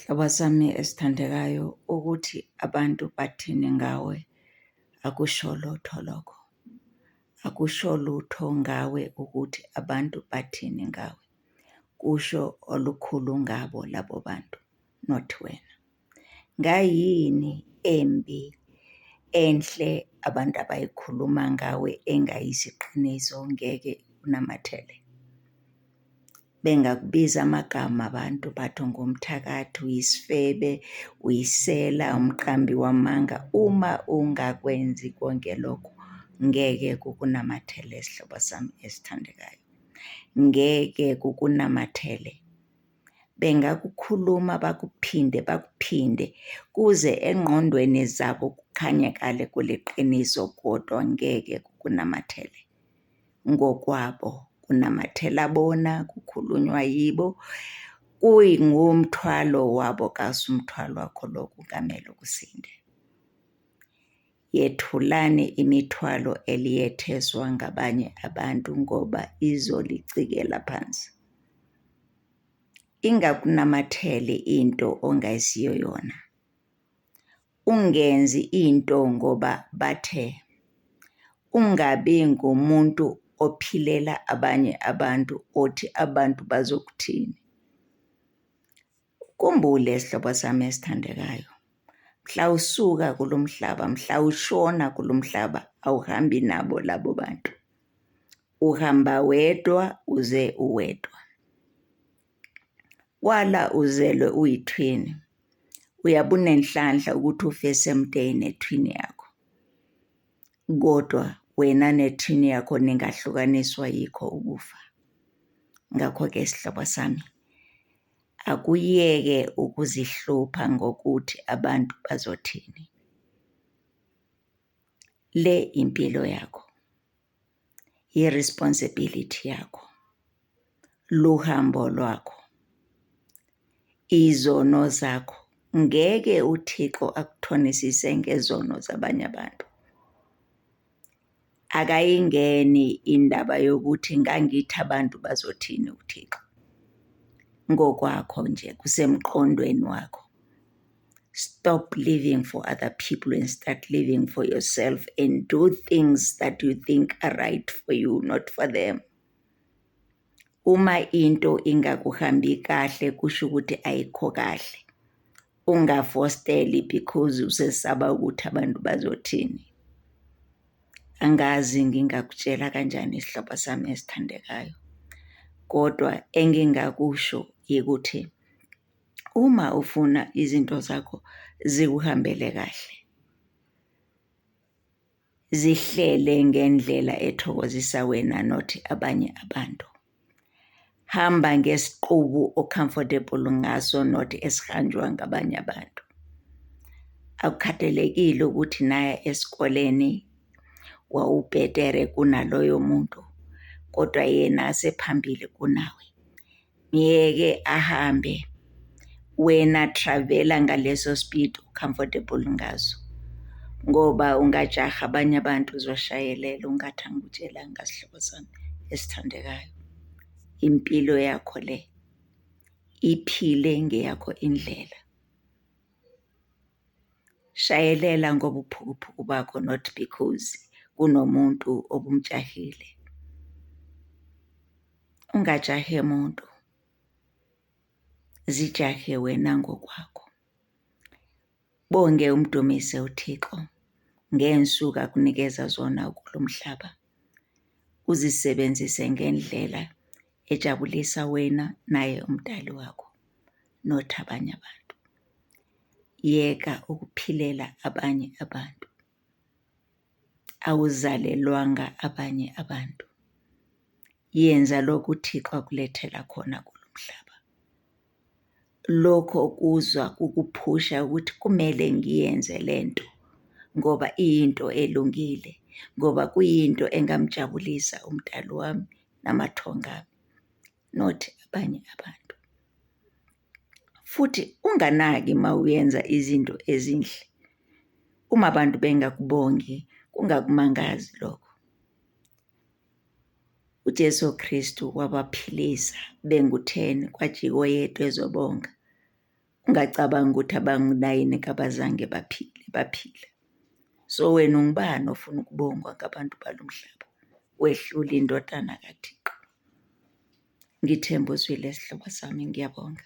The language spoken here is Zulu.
Sihlobo sami esithandekayo, ukuthi abantu bathini ngawe akusho lutho lokho. Akusho lutho ngawe ukuthi abantu bathini ngawe, kusho olukhulu ngabo labo bantu, not wena. Ngayini embi enhle abantu abayikhuluma ngawe engayisiqiniso ngeke unamathele? Bengakubiza amagama abantu bathi ungumthakathi, uyisifebe, uyisela, umqambi wamanga. Uma ungakwenzi konke lokho, ngeke kukunamathele sihlobo sami esithandekayo. Ngeke kukunamathele. Bengakukhuluma bakuphinde bakuphinde kuze engqondweni zabo kukhanye kuliqiniso kodwa ngeke kukunamathele. Ngokwabo kunamathela bona, kukhulunywa yibo, kuyingumthwalo wabo kasumthwalo wakho lo kungamele ukusinde. Yethulani imithwalo eliyetheswa ngabanye abantu ngoba izolicikela phansi. Ingakunamatheli into ongayisiyo yona. Ungenzi into ngoba bathe. Ungabi ngumuntu ophilela abanye abantu othi abantu bazokuthini. Ukhumbule sihlobo sami esithandekayo, mhla usuka kulo mhlaba, mhla ushona kulo mhlaba, awuhambi nabo labo bantu. Uhamba wedwa uze uwedwa. Kwala uzelwe uyithwini, uyabe unenhlanhla ukuthi ufe same day nethwini yakho. Kodwa wena nethwini yakho ningahlukaniswa yikho ukufa. Ngakho-ke sihlobo sami, akuyeke ukuzihlupha ngokuthi abantu bazothini. Le impilo yakho, i-responsibility yakho, luhambo lwakho, izono zakho. Ngeke uThixo akuthonisise ngezono zabanye abantu. Akayingeni indaba yokuthi ngangithi abantu bazothini uThixo. Ngokwakho nje kusemqondweni wakho. Stop living for other people and start living for yourself and do things that you think are right for you, not for them. Uma into ingakuhambi kahle kusho ukuthi ayikho kahle. Ungafosteli because usesaba ukuthi abantu bazothini. Angazi ngingakutshela kanjani sihlobo sami esithandekayo, kodwa engingakusho yikuthi uma ufuna izinto zakho zikuhambele kahle, zihlele ngendlela ethokozisa wena not abanye abantu. Hamba ngesiqubu o-comfortable ngaso not esihanjwa ngabanye abantu. Akukhathalekile ukuthi naya esikoleni wawubhetere kunaloyo muntu, kodwa yena asephambili kunawe. Myeke ahambe, wena travel-a ngaleso speed o-comfortable ngaso, ngoba ungajaha abanye abantu uzoshayelela ungathi angikutshelanga sihlobo sami esithandekayo. Impilo yakho le, iphile ngeyakho indlela. Shayelela ngobuphukuphuku bakho not because kunomuntu obumjahile. Ungajahe muntu, zijahe wena ngokwakho. Bonge umdumise uThixo ngey'nsuku akunikeza zona kulo mhlaba. Uzisebenzise ngendlela ejabulisa wena naye umdali wakho, not abanye abantu. Yeka ukuphilela abanye abantu. Awuzalelwanga abanye abantu. Yenza lokhu uThixo akulethela khona kulo mhlaba. Lokho kuzwa kukuphusha ukuthi kumele ngiyenze lento ngoba iyinto elungile, ngoba kuyinto engamjabulisa umdali wami namathonga ami, not abanye abantu. Futhi unganaki uma uyenza izinto ezinhle. Uma abantu bengakubongi, kungakumangazi lokho. UJesu Kristu wabaphilisa bengu-10 kwajika oyedwa ezobonga. Ungacabangi ukuthi abangu-9 kabazange baphile, baphila. So wena ungubani ofuna ukubongwa ngabantu balo mhlaba? Wehlula indodana kaThixo. Ngithemba uzwile sihlobo sami, ngiyabonga.